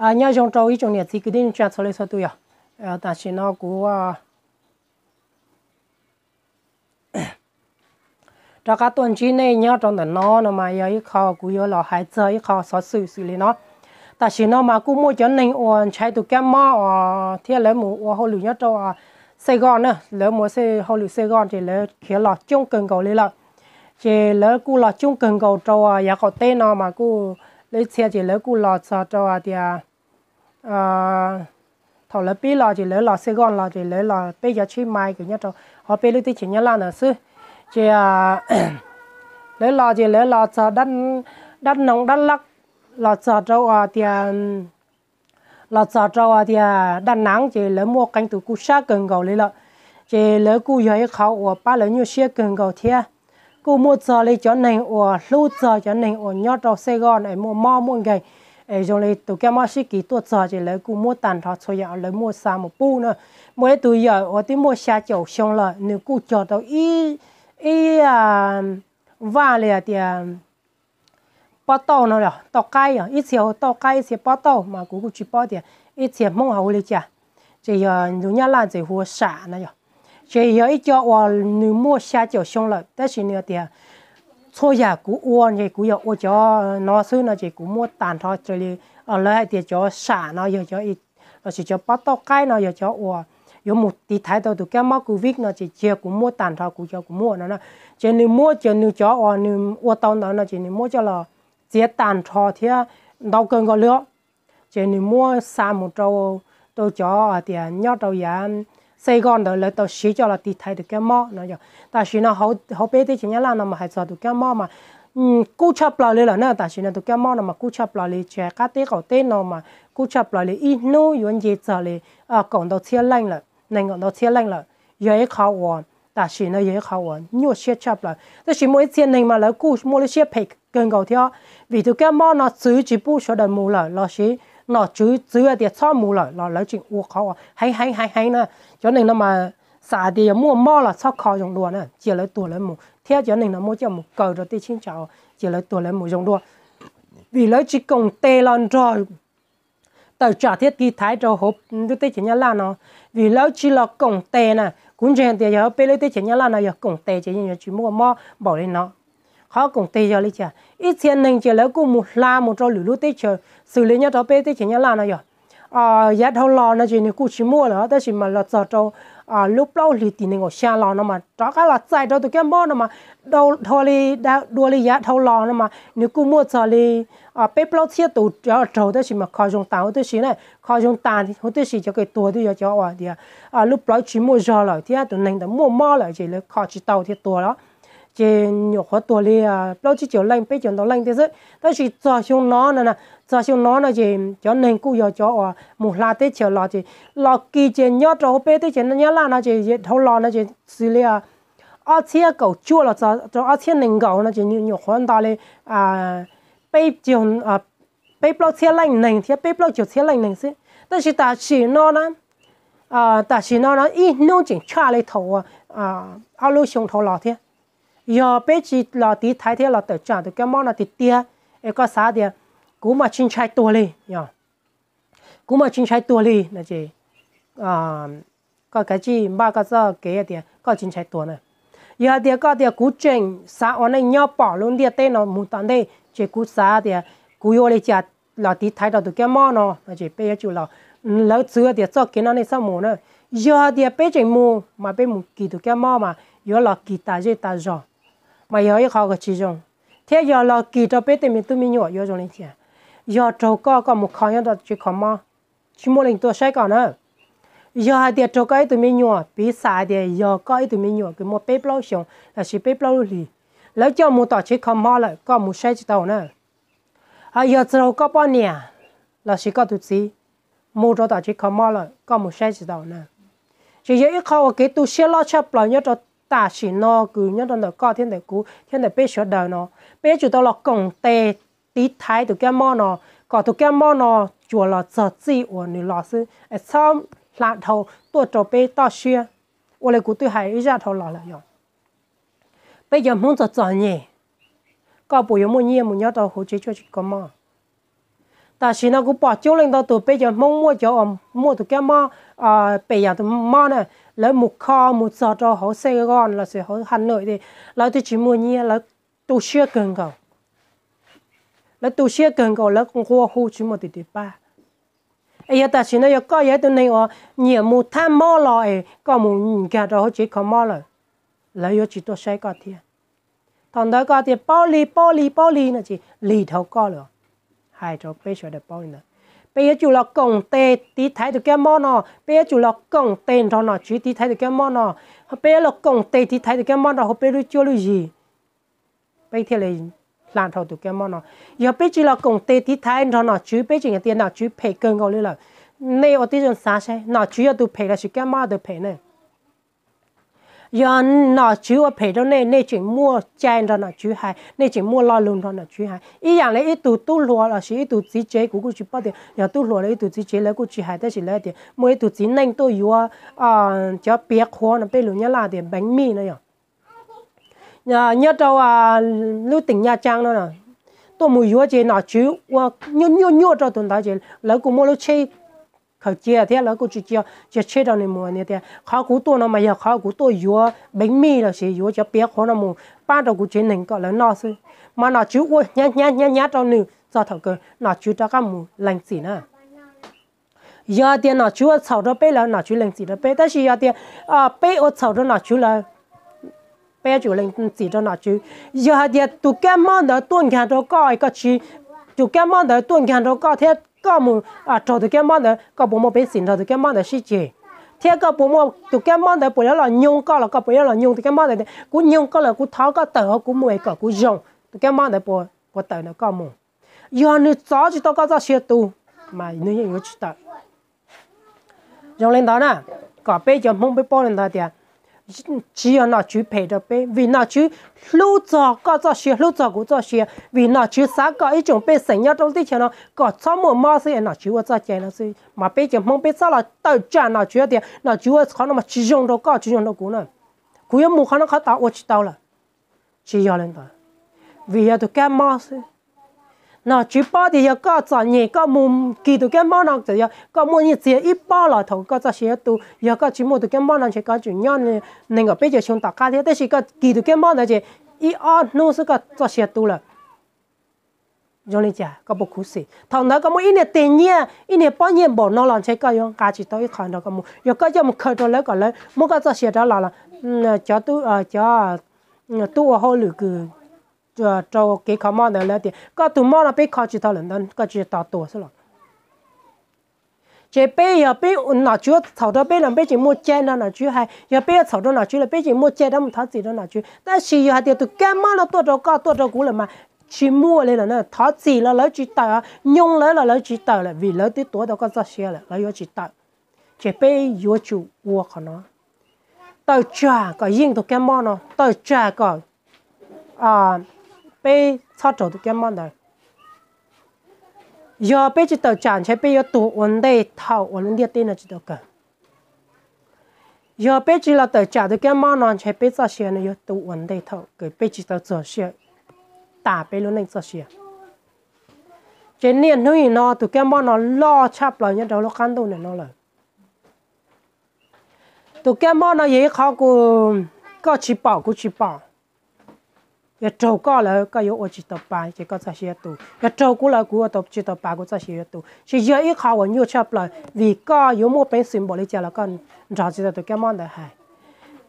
Nyob zoo rau ib tsoom niam txiv kwv tij neej tsa txhua leej txhua tus yom. Tam sim no kuv rov qab tuaj ntsib nej nyob rau ntawm no no mas yog ib qho kuv yuav los hais txog ib qho xov xwm xws li no. Tam sim no mas kuj muaj cov neeg uas ntshai tus kab mob os thiab lawv mus ua hauj lwm nyob rau Saigon na, lawv mus hauj lwm Saigon ces lawv khiav los coob kawg nkaus li lawm. Ces lawv kuj los coob kawg nkaus rau yav qaum teb no mas kuj lawv txhia ces lawv kuj los txog rau tias thaum lawv pib los ces lawv los Saigon los ces lawv los peb cov tsheb mais kws nyob rau hauv peb lub teb chaws Nyab Laj ntawd xwb. Ces lawv los ces lawv los txog Dab Noog Dab Lab, los txog rau tias los txog rau tias Dab Nab ces lawv muaj qee tus kuj sab kawg nkaus li lawm. Ces lawv kuj yog ib qhov uas pab lawv nyuaj siab kawg nkaus thiab. Kuj muaj txog li cov neeg uas hlub txog cov neeg uas nyob rau Saigon es muaj mob muaj nkeeg es zoo li tus kab mob sib kis tuaj txog ces lawv kuj muab tag nrho txhua yam lawv muaj xa mus pub na. Muaj ib tug yawm uas twb muaj xya caum xyoo lawm nws kuj cog tau ib vaj li hais tias pob tauj no, tauj qaib, ib txhia hu tauj qaib ib txhia pob tauj mas kuv kuj tsis paub tias ib txhia Hmoob ho hu li cas. Ces yog lus Nyab Laj txawm hu ua sam no yog. Ces yog ib co uas nws muaj xya caum xyoo lawm tab sis nws tias txhua yam kuv ua ces kuv yog ua cov no xwb no ces kuv muab tag nrho raws li lawv hais tias cov sam no yog cov, lossis cov pob tauj qaib no yog cov uas yuav mus tiv thaiv tau tus kab mob Covid no ces cia kuv muab tag nrho kuv cov kuv muaj no na. Ces nws muab ces nws cov uas nws ua tau ntawd no ces nws muab coj los txiav tag nrho thiab ntau kawg nkaus li. Ces nws muab xa mus rau, rau cov hais tias nyob rau yav Saigon ntawd lawv tau siv coj los tiv thaiv tus kab mob no yog. Tam sim no hauv peb teb chaws Nyab Laj no mas hais txog tus kab mob mas kub tshaj plaws li lawm na. Tam sim no tus kab mob no mas kub tshaj plaws li tsis hais qab teb qaum teb no mas kub tshaj plaws li ib hnub yuav nce txog li kaum ntau txhiab leej lawm, nees nkaum ntau txhiab leej lawm. Yog ib qho uas tam sim no yog ib qho uas nyuaj siab tshaj plaws tab sis muaj ib txhia neeg mas lawv kuj muaj lub siab phem kawg nkaus thiab. Vim tus kab mob no txwv tsis pub sawv daws mus lawm lossis nom tswv txwv hais tias txhob mus lawm los lawv tseem ua qhov uas heev heev heev heev na. Cov neeg no mas xav hais tias yog muaj mob los txhob kho zoo dua na, cia lawv tuag lawv mus thiab cov neeg no muab coj mus kaw rau tej cheeb tsam cia lawv tuag lawv mus zoo dua. Vim lawv tsis koom tes los nrog tawm tsam thiab tiv thaiv rau hauv lub teb chaws Nyab Laj no. Vim lawv tsis los koom tes na, kuv ntseeg tias yog peb lub teb chaws Nyab Laj no yog koom tes ces yeej yuav tsis muaj mob npaum li no. Qhov koom tes yog li cas? Ib txhia neeg ces lawv kuj mus hla mus rau lwm lub teb chaws xws li nyob rau peb teb chaws Nyab Laj no yog yav dhau los no ces nws kuj tsis muaj lawm tab sis mas los txog rau lub plaub hlis tim nees nkaum xya los no mas rov qab los txais rau tus kab mob no mas dhau li, dua li yav dhau los no mas nws kuj muaj txog li peb plaub txhiab tus raug tab sis mas kho zoo tas huv tib si na. Kho zoo tas huv tib si cov kws tuag twb yog cov uas tias lub plawv tsis muaj zog lawm thiab tus neeg ntawd muaj mob lawm ces lawv kho tsis tau thiab tuag lawm. Ces nyuam qhuav tuag li plaub tsib caug leej peb caug ntau leej thiab xwb. Tab sis txog xyoo no no, txog xyoo no no ces cov neeg kuj yog cov uas mus hla teb chaws los ces los kis ces nyob rau hauv peb teb chaws Nyab Laj no ces dhau los no ces xws li ob txhiab kaum cuaj los txog rau ob txhiab nees nkaum no ces nyuam qhuav nto li peb plaub txhiab leej neeg thiab peb plaub caug txhiab leej neeg xwb. Tab sis tam sim no na, tam sim no no ib hnub tseem tshaj li thaum ob lub xyoo dhau los thiab. Yog peb tsis los tiv thaiv thiab los tawm tsam tus kab mob no tiag tiag es koj xav tias kuv mas tsis ntshai tuag li, kuv mas tsis ntshai tuag li no ces koj kav tsij npaj koj txoj kev tias koj tsis ntshai tuag na. Yog hais tias koj tias kuv tseem xav ua neej nyob pom lub ntiaj teb no mus tom ntej ces kuv xav tias kuv yuav ua li cas los tiv thaiv rau tus kab mob no no ces peb yuav tsum los, lawv txwv tias txoj kev no nej txhob mus na. Yog hais tias peb tseem mus mas peb mus kis tus kab mob mas yuav los kis tas zej tas zog, mas yog ib qho tsis zoo. Thiab yog los kis rau peb tej me tub me nyuam yuav zoo li cas? Yog raug koj, koj mus kho nyob rau tsev kho mob, tsis muaj leej tuaj saib koj na. Yog hais tias raug koj ib tug me nyuam, piv xam hais tias yog koj ib tug me nyuam kws muaj peb plaub xyoos lossis peb plaub lub hlis, lawv coj mus tom tsev kho mob lawm koj mus saib tsis tau na. Ho yog raug koj poj niam lossis koj tus txiv mus rau tom tsev kho mob lawm koj mus saib tsis tau na. Ces yog ib qho uas kev tu siab loj tshaj plaws nyob rau tam sim no kws nyob rau ntawm koj thiab ntawm kuv thiab ntawm peb sawv daws no, peb yuav tsum tau los koom tes tiv thaiv tus kab mob no, kom tus kab mob no tsuas los txog txij uas nws los xwb es txhob hla dhau tuaj rau peb toj siab ua li kuv twb hais ib zaj dhau los lawm yog peb cov Hmoob txom txom nyem, koj puas yuav muaj nyiaj mus nyob rau hauv tsev tshuaj tsev kho mob? Tam sim no kuv pom coob leej ntau tus peb cov Hmoob muaj cov, muaj tus kab mob, pem yam tus mob na, lawv mus kho mus txog rau hauv Sài Gòn lossis hauv Hà Nội, lawv twb tsis muaj nyiaj, lawv tu siab kawg nkaus. Lawv tu siab kawg nkaus, lawv nqua hu tsis muaj tus twg pab. Es yog tam sim no yog koj yog ib tug neeg uas nyiam mus thab mob los es koj mus nkag rau hauv tsev kho mob lawm, lawv yuav tsis tuaj saib koj thiab. Thaum ntawd koj tias paub li paub li paub li no ces lig dhau koj lawm. Hais rau peb sawv daws paub li ntawd. Peb yuav tsum los koom tes tiv thaiv tus kab mob no, peb yuav tsum los koom tes nrog nom tswv tiv thaiv tus kab mob no, peb yuav los koom tes tiv thaiv tus kab mob nrog hauv peb lub cuab lub yig, peb thiaj li hla dhau tus kab mob no. Yog peb tsis los koom tes tiv thaiv nrog nom tswv, peb tseem hais tias nom tswv phem kawg nkaus li lawm. Nej ua tib zoo xav saib, nom tswv yog tus phem lossis kab mob yog tus phem ne? Yog nom tswv ua phem rau nej, nej tseem muaj cai nrog nom tswv hais, nej tseem muaj lo lus nrog nom tswv hais. Ib yam li ib tug tub hluas lossis ib tug txiv tsev, kuv kuj tsis paub tias yog tub hluas los ib tug txiv tsev, lawv kuj tsis hais, tab sis lawv tias muaj ib tug txiv neej tuaj yuav cov piav qhuav no, peb lus Nyab Laj tias bánh mì no yog nyob rau lub tỉnh Nha Trang no, tuaj mus yuav ces nom tswv ua nyuaj nyuaj nyuaj rau tus ntawd ces lawv kuj muab lub tsheb khaws cia thiab lawv kuj tsis cia tsheb rau nws mus, nws tias qhov kuv tuaj no mas yog qhov kuv tuaj yuav bánh mì lossis yuav cov piav qhuav no mus pab rau kuv tsev neeg kom lawv noj xwb. Mas nom tswv ua hnyav hnyav hnyav hnyav rau nws txog thaum kawg nom tswv rov qab mus lees txim na. Yog tias nom tswv ua txhaum rau peb lawm, nom tswv lees txim rau peb, tab sis yog tias peb ua txhaum rau nom tswv lawm, peb yuav tsum lees txim rau nom tswv. Yog hais tias tus kab mob ntawd tuaj nkag rau koj, koj tsis, tus kab mob ntawd tuaj nkag rau koj thiab koj mus raug tus kab mob ntawd, koj puas muaj peev xwm nrog tus kab mob ntawd sib ceg? Thiab koj puas muaj, tus kab mob ntawd puas yuav los nyoog koj los koj puas yuav los nyoog tus kab mob ntawd tias kuv nyoog koj lawm, kuv thov koj tawm hauv kuv mus es kom kuv zoo, tus kab mob ntawd puas tawm ntawm koj mus? Yog nws txov tsis tau koj txoj sia tu, mas nws yeej yuav tsis tawm. Zoo li ntawd na, kom peb cov Hmoob peb paub li ntawd tias tsis yog nom tswv phem rau peb, vim nom tswv hlub txog koj txoj sia, hlub txog kuv txoj sia, vim nom tswv xav kom ib tsoom pej xeem nyob rau lub teb chaws no kom txhob muaj mob xwb es nom tswv ua txoj cai no xwb. Mas peb cov Hmoob peb txhob los tawm tsam nom tswv tias nom tswv ua qhov no mas tsis zoo rau koj tsis zoo rau kuv na, kuv yuav mus qhov no qhov tod ua tsis tau lawm. Tsis yog li ntawd, vim yog tus kab mob xwb. Nom tswv paub tias yog koj txom nyem koj mus kis tus kab mob no, txawm yog koj muaj nyiaj txiag ib pob los thaum koj txoj sia yuav tu, yog koj tsis muaj tus kab mob no ntshe koj tsum nyob nees nkaum peb caug xyoo tom qab thiab, tab sis koj kis tus kab mob ntawd ces ib ob hnub xwb koj txoj sia tu lawm. Zoo li cas koj puas khuv xim? Thaum ntawd koj muaj ib niag teg nyiaj ib niag pob nyiaj npaum no los ntshe koj yuav nqa tsis tau ib qho nrog koj mus. Yog koj coj mus khaws rau lawv kom lawv muab koj txoj sia rov los los, cov, cov tub ua hauj lwm kws rau kev kho mob ntawd lawv tias koj tus mob no peb kho tsis tau lawm ntawd koj tsis tos tuag xwb los. Ces peb yog peb nom tswv txhaum rau peb los peb tseem muaj cai nrog nom tswv hais, yog peb yuav txhaum rau nom tswv los peb tseem muaj cai rov mus thov txim rau nom tswv. Tab sis yog hais tias tus kab mob no tuaj rau koj tuaj rau kuv lawm mas tsis muaj li lawm na, thov txim los lawv tsis tawm, nyoog lawv los lawv tsis tawm lawm vim lawv twb tuav tau koj txoj sia lawm, lawv yuav tsis tawm. Ces peb yuav tsum ua qhov no, tawm tsam kom yeej tus kab mob no, tawm tsam kom peb txhob raug tus kab mob ntawd. Yog peb tsis tawm tsam ntshe peb yuav tuag ua ntej thaum uas lub ntiaj teb no tsis tau kawg. Yog peb tsis los tawm tsam tus kab mob no ntshe peb txoj sia no yuav tu ua ntej thaum kawg peb tsis tau txog siav tas peb lub neej txoj sia. Ces niaj hnub nim no tus kab mob no loj tshaj plaws nyob rau lub qab ntuj ntawm no lawm. Tus kab mob no yog ib qhov koj tsis pom kuv tsis pom. Yog raug koj lawm koj yuav ua tsis tau pa ces koj txoj sia yuav tu, yog raug kuv lawm kuv ua tsis tau pa kuv txoj sia yuav tu. Tsis yog ib qho uas nyuaj tshaj plaws vim koj yuav muaj peev xwm npaum li cas los koj nrog tsis tau tus kab mob ntawd hais.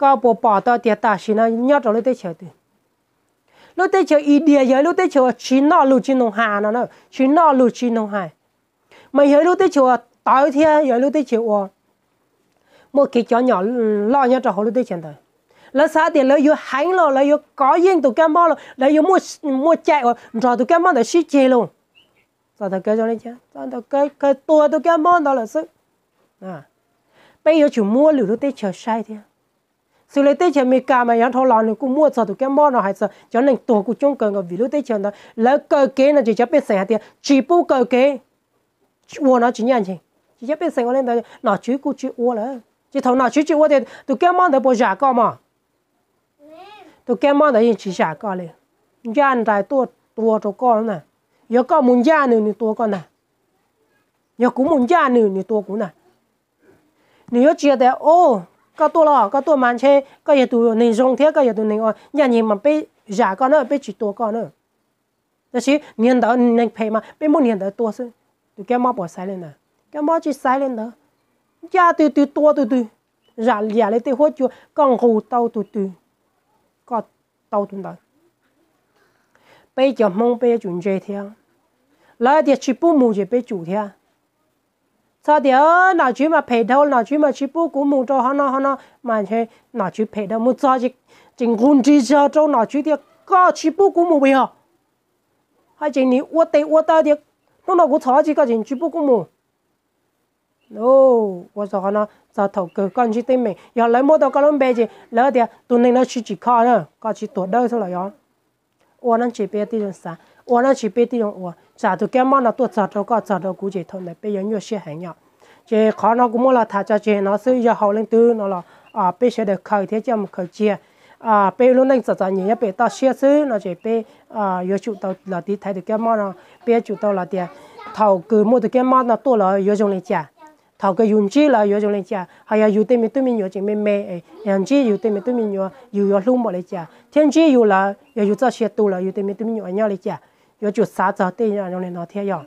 Koj puas pom tau tias tam sim no nyob rau lub teb chaws twg? Lub teb chaws India yog ib lub teb chaws uas tsis noj lus tsis noog has no, tsis noj lus tsis noog hais, mas yog ib lub teb chaws uas tawv thiab yog ib lub teb chaws uas muaj kev cov nyom loj nyob rau hauv lub teb chaws ntawd. Lawv xav tias lawv yuav heev los lawv yuav kov yeej tus kab mob los lawv yuav muaj cai uas nrog tus kab mob ntawd sib ceg los. Txog thaum kawg zoo li cas? Txog thaum kawg kawg tuag tus kab mob ntawd lawm xwb. Peb yuav tsum muab lwm lub teb chaws saib thiab. Xws li teb chaws Amelikas mas yav dhau los nws kuj muaj txog tus kab mob no hais txog cov neeg tuag kuj coob kawg nkaus vim lub teb chaws ntawd lawv kaw kev no ces cov pej xeem hais tias tsis pub kaw kev, ua no tsis ncaj ncees. Ces cov pej xeem ua li ntawd nom tswv kuj tsis ua lawm. Ces thaum nom tswv tsis ua tias tus kab mob ntawd puas zam koj mog? Tus kab mob ntawd yeej tsis zam koj li. Ncaj nraim tuaj tua rau koj na. Yog koj mus ncaj nws, nws tua koj ntag. Yog kuv mus ncaj nws, nws tua kuv na. Nws yuav tsis tias, o, koj tuaj los koj tuaj mas ntshe koj yog tus neeg zoo thiab koj yog tus neeg uas ncaj ncees mas peb zam koj na, peb tsis tua koj na. Tab sis niag ntawd neeg phem mas peb muab niag ntawd tua xwb. Tus kab mob puas xaiv li ntawd? Kab mob tsis xaiv li ntawd. Ncaj twg twg tua tus twg, zam yam li tej huab cua, koj nqus tau tus twg, koj tau tus ntawd. Peb cov Hmoob peb yuav tsum ntse thiab. Lawv tias tsis pub mus ces peb tsum thiab. Txhob tias nom tswv mas phem dhau, nom tswv mas tsis pub kuv mus rau hov no hov no mas ntshe nom tswv phem dhau, mus txog tseem nqus nrig zog rau nom tswv tias koj tsis pub kuv mus puas yog? Hais tseem nim ua tes ua taw tias hnub no kuv txhom tsis koj tseem tsis pub kuv mus. Ua txog qhov no, txog thaum kawg koj ntsib teeb meem, yog lawv muab tau koj lub npe ces lawv tias tus neeg no tsis tsim kho na, koj tsis tuag dawb xwb los yog. Ua dab tsi peb tib zoo xav, ua dab tsi peb tib zoo ua, tsam tus kab mob no tuaj txog rau koj txog rau kuv ces thaum ntawd peb yuav nyuaj siab heev yom. Ces qhov no kuv muab los tham tso tseg no xwb, yog haum leej twg no los peb sawv daws khaws thiab coj mus khaws cia. Peb lub neej txom txom nyem nyob pem toj siab xwb no ces peb yuav tsum tau los tiv thaiv tus kab mob no, peb yuav tsum tau los tias thaum kws muaj tus kab mob no tuaj los yuav zoo li cas, thaum kws yus ntsib los yuav zoo li cas, ho yog yus tej me tub me nyuam tseem me me, yog ntsib yus tej me tub me nyuam yus yuav hlub npaum li cas, thiab ntsib yus lawm yog yus txoj sia tu lawm yus tej me tub me nyuam nyob li cas. Yuav tsum xav txog tej zoo li no thiab yog.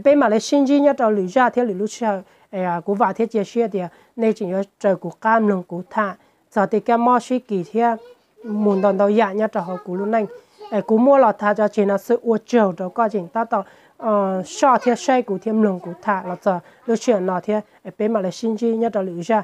Peb mam li sib ntsib nyob rau lwm zaj thiab lwm lub sij hawm. Kuv vam thiab cia siab tias nej tseem yuav raws kuv qab mloog kuv tham txog tej kab mob sib kis thiab mus ntau ntau yam nyob rau hauv kuv lub neej. Kuv muab los tham tso tseg no xwb, ua tsaug rau koj tseem tab tom soj thiab saib kuv thiab mloog kuv tham los txog lub sij hawm no thiab. Peb mam li sib ntsib nyob rau lwm zaj.